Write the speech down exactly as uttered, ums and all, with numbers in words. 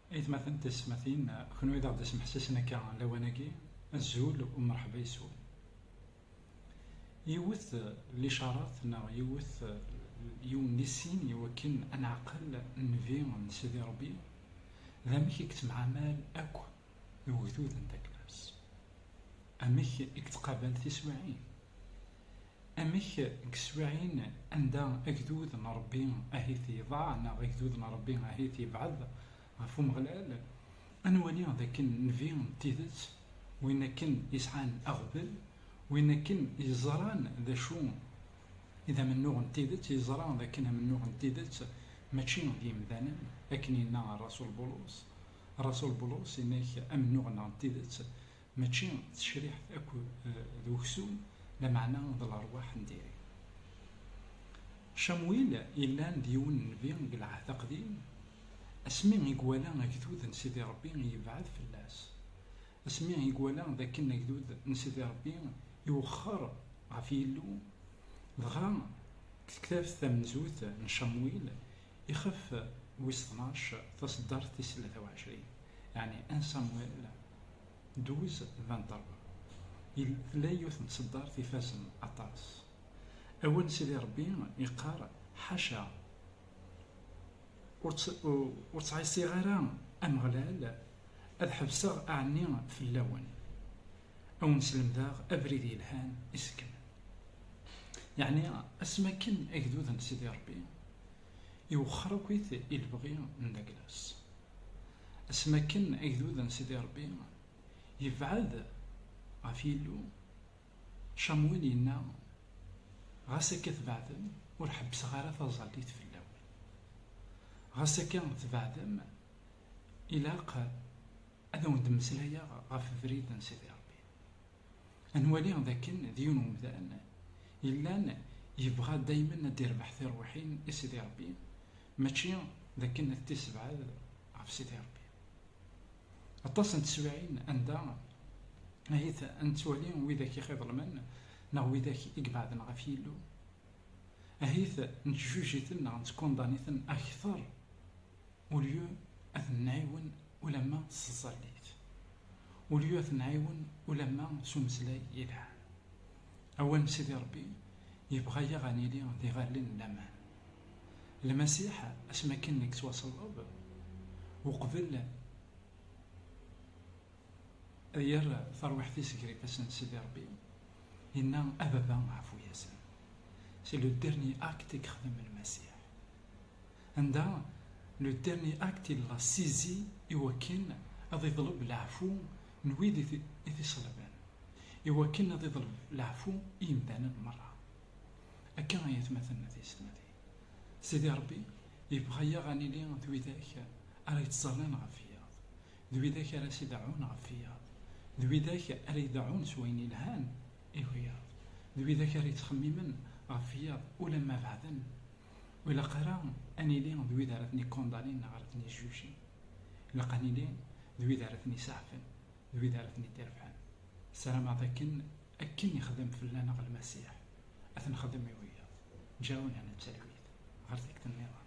Aytmaten tisetmatin, kunwi d aɣ-d-ismeḥsisen akka lawan-agi, azul u mṛeḥba yes-wen. Yiwet licarat neɣ yiwet, yiwen n issin i wakken ad neɛqel nnbi n Sidi Ṛebbi, d amek i yettemɛamal akk d ugduden n taklas. Amek i yettqabal tiswiɛin? Amek deg teswiɛin anda agdud n Ṛebbi ahi-t yeḍaɛ neɣ agdud n Ṛebbi ahi-t yebɛed ɣef Umeɣlal, ad nwali d akken nnbi n tidet, win akken yesɛan aɣbel, win akken yeẓran d acu i d amennuɣ n tidet, yeẓra d akken amennuɣ n tidet mačči d yemdanen, akken yenna Rasul Bulus. Rasul Bulus yenna-k amennuɣ-nneɣ n tidet mačči d tecriḥt akk, eh, d uksum, lameɛna d lerwaḥ n diri. Camwil yellan d yiwen n nnbi deg Lɛehd Aqdim, asmi i iwala agdud n Sidi Ṛebbi yebɛed fell-as, asmi i iwala d akken agdud n Sidi Ṛebbi iwexxer ɣef Yillu, dɣa deg tektabt tamenzut n Camwil, ixef wis tnac, taṣeddart tis tlata u ɛecrin, yeɛni un Samuel douze vingt-trois. Il-, tella yiwet n tṣeddart ifazen aṭas. Awal n Sidi Ṛebbi iqqar: "Ḥaca, ur tt-, ur, ur ttɛiṣiɣ ara Ameɣlal, ad ḥebseɣ aɛenni fell-awen, a wen-slemdeɣ abrid yelhan isekmen." Yeɛni, asmi akken agdud n Sidi Ṛebbi iwexxer akkit i lebɣi n Daglas, asmi akken agdud n Sidi Ṛebbi yebɛed ɣef Yillu, Camwil yenna: "Ɣas akka tbeɛdem, ur ḥebbseɣ ara taẓallit fell-awen. Ɣas akka tbeɛdem, ilaq ad awen-d-mmeslayeɣ ɣef ubrid n Sidi Ṛebbi." Ad nwali d akken d yiwen umdan yellan yebɣa daymen ad d-irbeḥ tirwiḥin i Sidi Ṛebbi, mačči d akken ad t-issebɛed ɣef Sidi Ṛebbi. Aṭas n teswiɛin anda ahit nettwali widak i ɣ-iḍelmen neɣ widak i ibeɛden ɣef Yillu, ahit nettjuj-iten neɣ nettkundani-ten akter, au lieu ad ten-nɛiwen ulamma s tẓallit, au lieu ad ten-nɛiwen ulamma s umeslay yelhan. Awal n Sidi Ṛebbi yebɣa-yaɣ ad nili d iɣallen n laman. Lmasiḥ, asmi akken i yettwaṣelleb, uqbel ad yerr tarwiḥt-is gar ifassen n Sidi Ṛebbi, yenna: "A Baba, ɛfu-yasen." C'est le dernier acte i yexdem Lmasiḥ. Anda le dernier acte il l'a saisi i wakken ad iḍleb leɛfu n wid i t-, i t-iṣelben, i wakken ad iḍleb leɛfu i yimdanen merra. Akka ay atmaten tisetmatin, Sidi Ṛebbi yebɣa-yaɣ ad nili d widak ara yettẓallan ɣef wiyaḍ, d widak ara s-ideɛɛun ɣef wiyaḍ, d widak ara ideɛɛun s wayen yelhan i wiyaḍ, d widak ara yettxemmimen ɣef wiyaḍ ulamma beɛden. Ur ilaq ara ad nili d wid ara ten-ikkundanin neɣ ara ten-ijjujin. Ilaq ad nili d wid ara ten-isaɛfen, d wid ara ten-id-irebḥen. Ssarameɣ d akken, akken ixdem fell-aneɣ Lmasiḥ, ad t-nexdem i wiyaḍ. Ǧǧawen-aneɣ d talwit ɣer tikkelt nniḍen.